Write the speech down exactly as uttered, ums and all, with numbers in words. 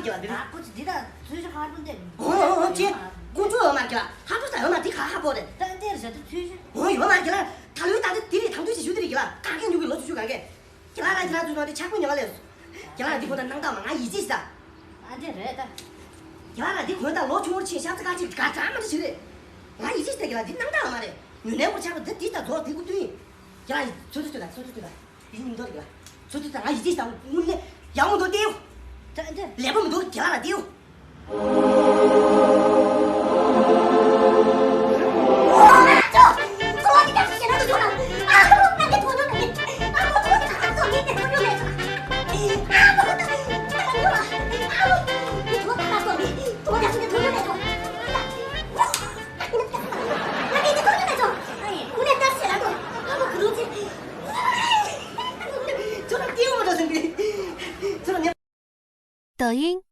ལ་འདི་ར། ཨ་ཁོ་ཚོ་འདི་དང་ཚུལ་ཤོ་ཧར་པོ་འདི། འོ་འོ་འོ་ཅེ། ཀུན་སྤྱོད་ཡོད་མ་རེད་ལ། ཧར་པོ་ས་ཡོད་མ་འདི་ག་ཧར་པོ་རེད། ད་འདི་རེད་ད་ཚུལ་ཤོ། འོ་ཡོད་མ་རེད་ལ། ད་ལོའི་ད་འདི་འདི་རེད་ད་འདུས་ཞེ་ཞུ་འདི་རེད་ལ། གང་གས་ཉུ་གི་ལོ་ཆུ་ཆུ་གང་གས། ཁྱེད་ལ་ར་ཁྱེད་ལ་ཚུལ་ནང་དེ་ཆག་པོ་ཉོ་བ་ལས། ཁྱེད་ལ་ར་འདི་ཁོ་ད་སྣང་དག་མ་ང་ཡིད་ཆེས་ཤི་ད། ཨ་འདི་རེད་ད། ཁྱེད་ལ་ར་འདི་ཁོ་ད་ལོ་ཆུང་བོར་ཕྱིན་ཤ་ཚ་ག་ཅིག་ག་གྲ་མ་འདི་ཞིག་རེད། ང་ཡིད་ཆེས་ཤི་ད་ཁྱེད་ལ་འདི་སྣང་དག་མ་རེད། ཉུ་ནས་བོར་ཆག་པོ་འདི་འདི་ད་རྫོགས་འདི་ཀུ་ཏུ་ཡིན། ཁྱེད་ལ་ཚུལ་ཚུལ་ཚུལ་ད་ཚུལ་ཚུལ་ཚུལ་ད། དེ་མི་འདུག་རེད་ལ། ཚོ་ཚོ་ཚོ་ང་ཡིད་ཆེས་དང་དངུལ་ལས་ཡག་མོ་འདུག་སྟེ། ད་འདི། ལས་པོ་མི་འདུག་རྒྱ་ལ་སྟེ། ཁྱོད་རང་སྐྱེས་བུ་འདྲ་ཟིན་པས། ཁྱོད་རང་ནི། 抖音